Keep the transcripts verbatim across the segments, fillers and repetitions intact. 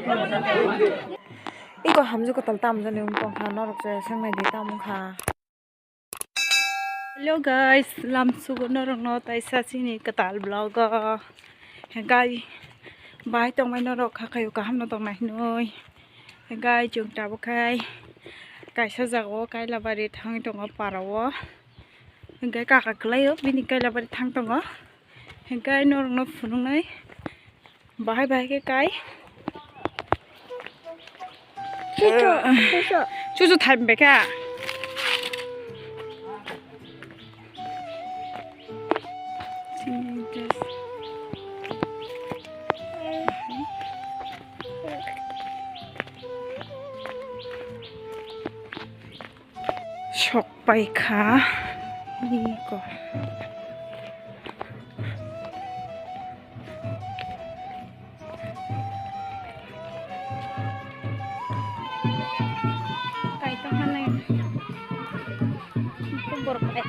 Iko hamjwk kwtal tamjani wng tongkha, norok se swngnai di tamo wngkha. Hello guys, lamsugo norokno taisa chini kwtal vlog o. Hengkai bahai tongmai norok, kha khaio kaham no tongnai hinwi. Hengkai chwng tabuk khai kaisa jaga o Kailabari thangwi tongo para o. Hengkai kaka kwlai o bini Kailabari thang tongo. Hengkai norokno phunuknai. Bahai bahai khe kai. Chuchu, chuchu. Chuchu thai bai kha. Sok pai kha. Iko. Kai tong hwnwi. Borok bai.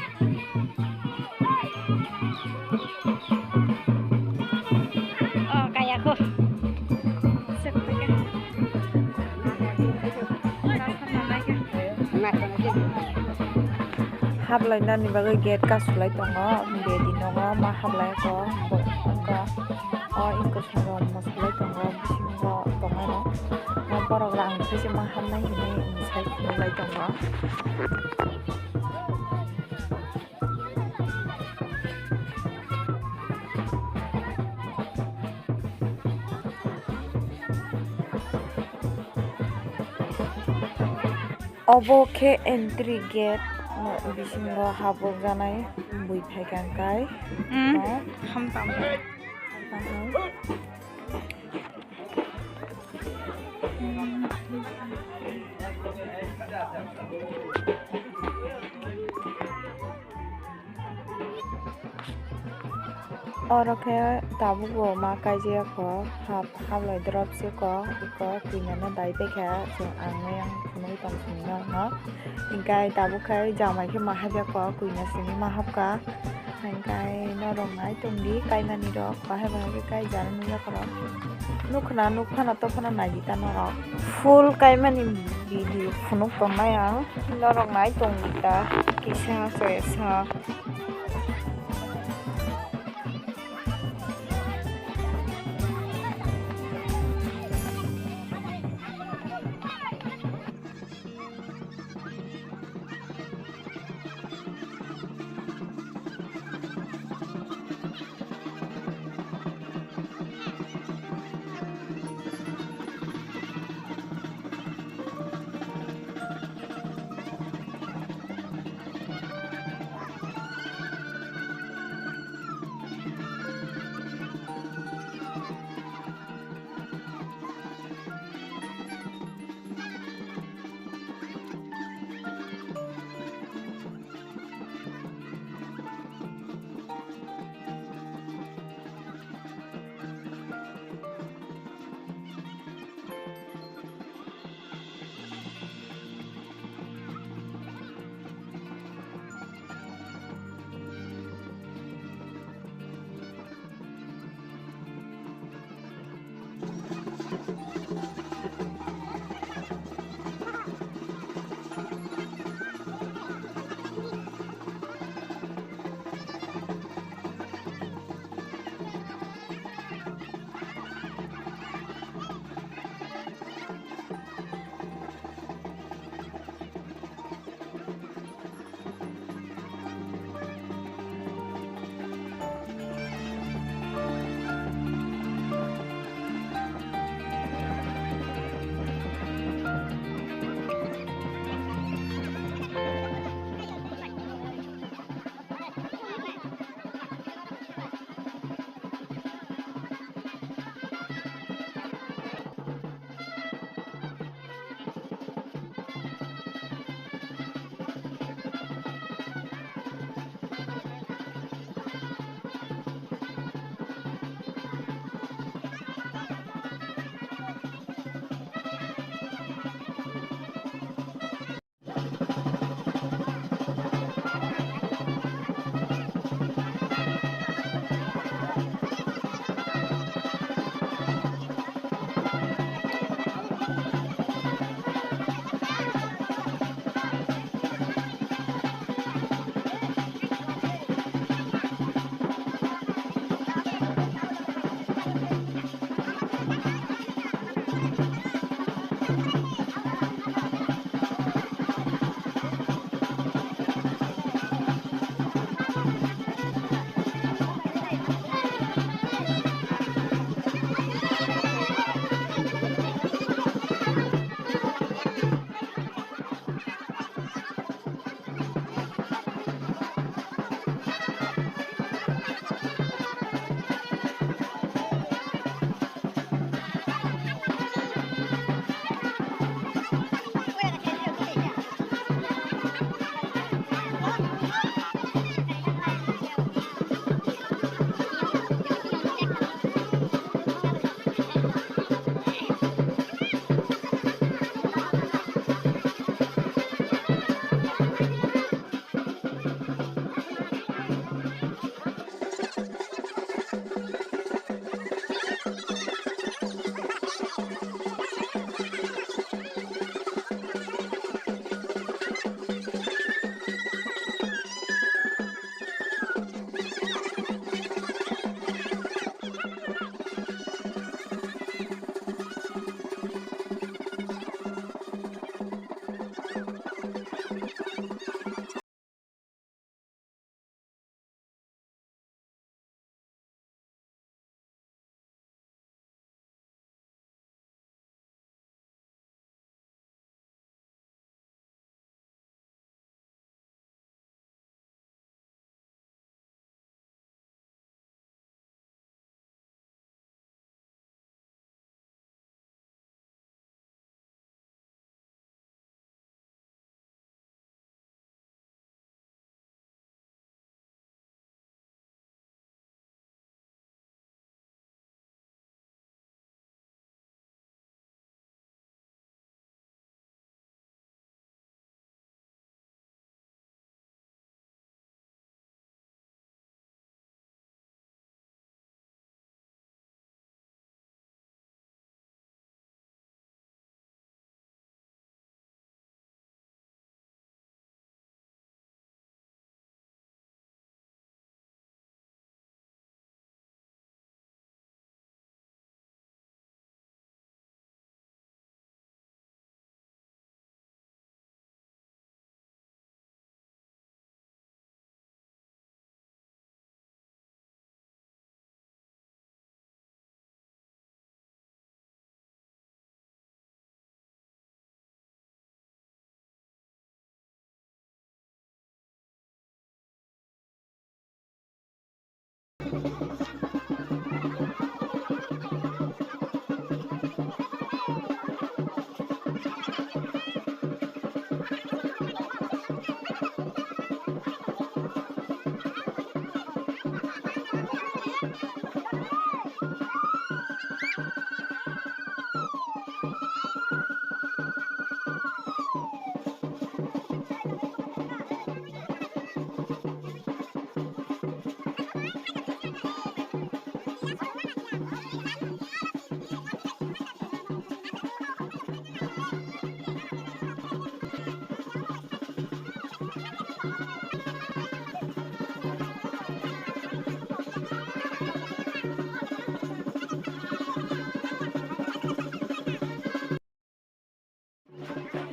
Oh, kaya ko. Hablai nani bagwi gate kasulai tongo, bedi nogo ma hablai ko, bo wngkha o inko songwrok mosolai tongo, bisingo tongnai rok, borok rang khe se ma hamnai hinwi sai phunuk lai tongo. Obo khe entry gate, bisingo habwk janai bui phaikha hwnkhe. Hmm. Hamtang. Oro khe tabuk bo ma kaijak kho, hap-, hablai drop se kho, eko twinano dai paikha, chwng ang oyang phunugwi tong sini norokno. Hinkhe tabuk khe jamai khe ma habya kho, twina simi ma habkha. Hinkhe norok nai tongdi, kaimani rok bahai bahai khe kai jani nukya khoro. Nukkhna nukphano tophano naidi ta norok. Full kaimani video phunuk tongnai ang, norok nai tongdi ta kisa soyasa.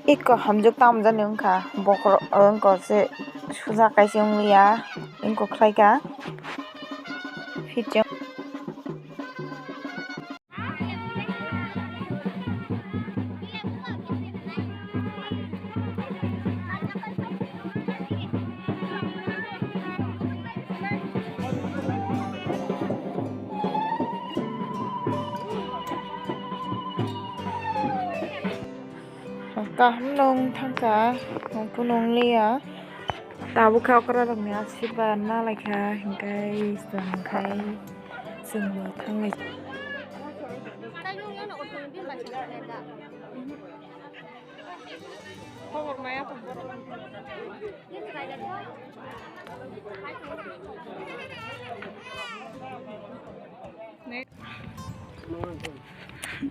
Eko hamjwk tamjani wngkha, bokhorok wngkha se suja kaisa wngliya, wngkha khlaikha fitting. Kaham nung thangkha, nung phunung liya. Tabuk khe okra rokni asirba nalaikha, hinkhai chwng khai chwngbo thanglai.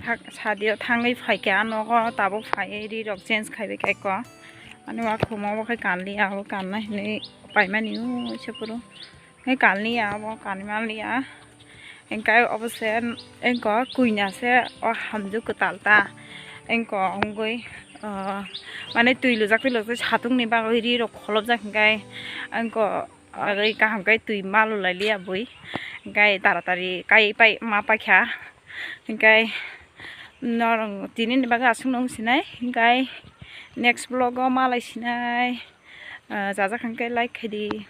Thak sadio thangwi phaikha, nogo tabuk phaiwi ri rok change khaiwi kha eko. Ani wa khomo bo khai kanliya, abo kanna hinwi paimani o se phuru. Hei kanliya, abo kanwi manliya. Hingkai obo se engko kuina se o hamjwk kwtal ta. Engko wngwi, ah, mane twi lujak twi lujak satung ni bagwi ri rok kholopjak hingkai engko. Aro kaham khe twi malolai liya bui, hingkai taratari kai pai ma paikha, hingkai norok tini ni bagwi aswk nung sinai, hingkai next vlog o malai sinai, ah, chajak hingkai like khaidi.